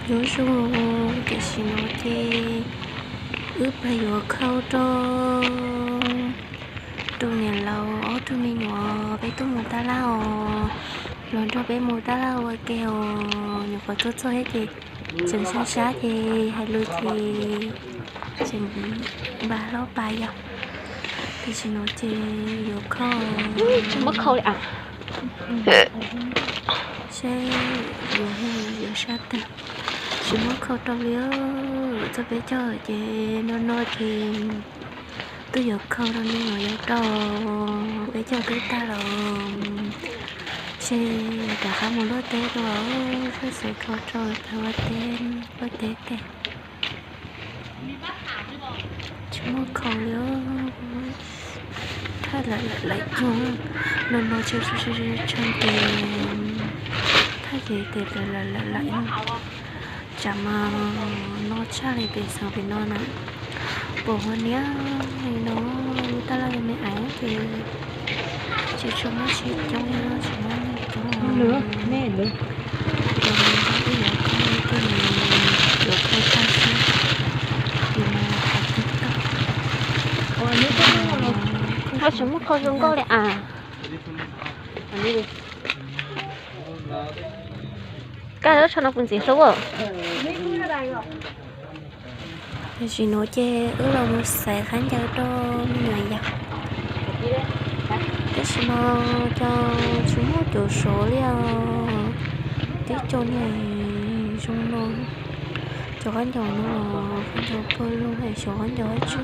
Zoo zoo, tam sim no ces wb pab yuav khau rau, rau niam laus ob tug me nyuam, peb tuaj mus tab laj os, los nrog peb mus tab laj ua ke os. Nyuam qhuav tuaj txog thiab ces tseem sab sab ces hais lus ces tseem npam hlob pas yom. Tam sim no ces yuav khau, muab khau li a, seb yuav, yuav sab tag. Tsis muab khau rau li, txog peb caug ces no no ces twb yuav khau rau me nyuam yuav rau, peb caug twb tag los, seb rov qab mus luaj teb dua, seb xav khau rau tag ua teb, luaj teb tag. Tsis muab khau li, thaj lawm lawm lawm cuag, no no tshee tshee ces, thaj ces tes lawm lawm lawm lawm, tsam mas no tshaj li pem xeev pem no na. Pom hua niab li no, lub tab laj me me aiv ces tsis tshua muaj tsheb coob, tsis muaj neeg coob. Ces mus nrog wb yuav khau, tej mus yuav khau tag xwb, ces mus qhov twg tau. Koj tsis muab khau zoo nkauj li a. Koj lub tsho no puas ntxim hlub? Tam sim no ces wb los mus xaiv khaub ncaws rau me nyuam yaus. Tam sim no cov tsis muaj cov sov li os. Tib co niag zoo no, cov khaub ncaws no los khaub ncaws pawg lug, xyov khaub ncaws dab tsi.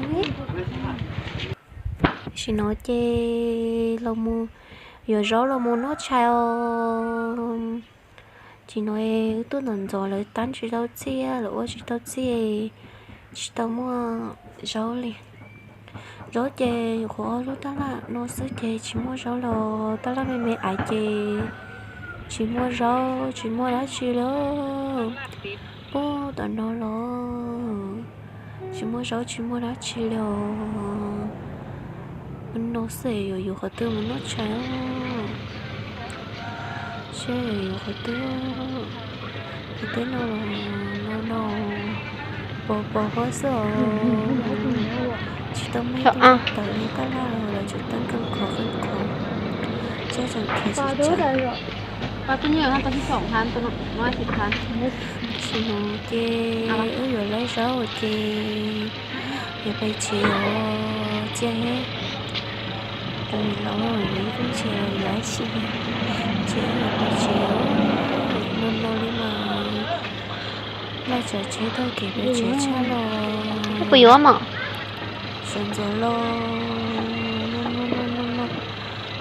Tam sim no ces los mus yuav zaub los mus noj tshais os. Tam sim no wb tuaj ntawm ntxov lawv tab tsis tau txiaj, lawv ua tsis tau txiaj, tsis tau muaj zaub li. Zaub ces nyuam qhuav ob lub tab laj no xwb ces tsis muaj zaub los, tab laj me me aiv ces tsis muaj zaub tsis muaj dab tsi li. Puag tom no los tsis muaj zaub tsis muaj dab tsi li os. No xwb yuav yuav qhov twg mus noj tshais os. Seb yuav yuav qhov twg, qhov twg no los no no, pos pos huab xwb os. Tsis tau muaj tawm li tab laj los tseem tau nkees khov nkees khov, seb tseem khiav tsis tshais. Tam sim no ces wb yuav laib zaub ces yuav pais tsev os, txiaj thiab. Tus niam laus yuav ib tug ntsia yuav dab tsi, ces wb yuav pais tsev os. No no li mas laj tsav tsheb taug kev pem tsev tshaj los. Puas yuav mom? Sawv ntxov los.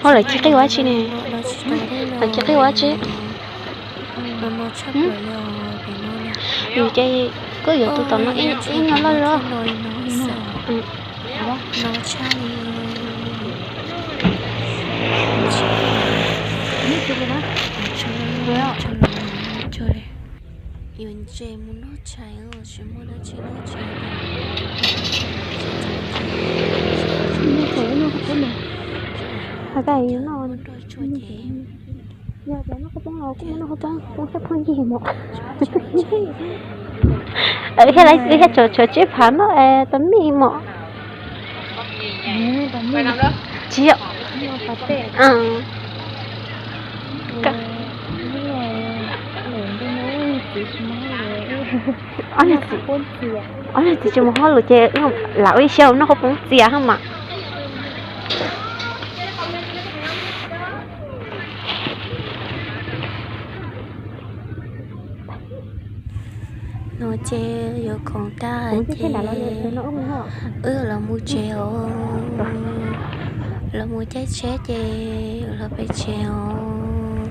Ho lawv cia qij ua dab tsi ne? Lawv cia qij ua dab tsi? Yus ces koj yuav tus tom no ib nyuag loj loj. Yuav ntses mus noj tshais, tsis muaj dab tsi noj tshais. Has tas yuav noj, yog tias noj qhov poob los kuj mus noj qhov poob, poob siab phooj ywg mom. Thiaj li thiaj tshuav tshuav tsib phav noj tas mij mom. Tsis yog. Ob niag txiv tsis mus hauj lwm ces lam ua ib siab noj qhov poob txias hos mas. No ces yuav khoom tag ces wb los mus tsev os. Los mus caij tsheb ces los pem tsev os.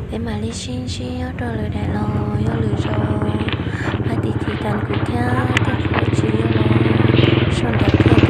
Peb mam li sib ntsib nyob rau lwm daim los yog lwm zaus. Hais tias tiv tas kuv thiab tej qhov tsis yog los sau ntawv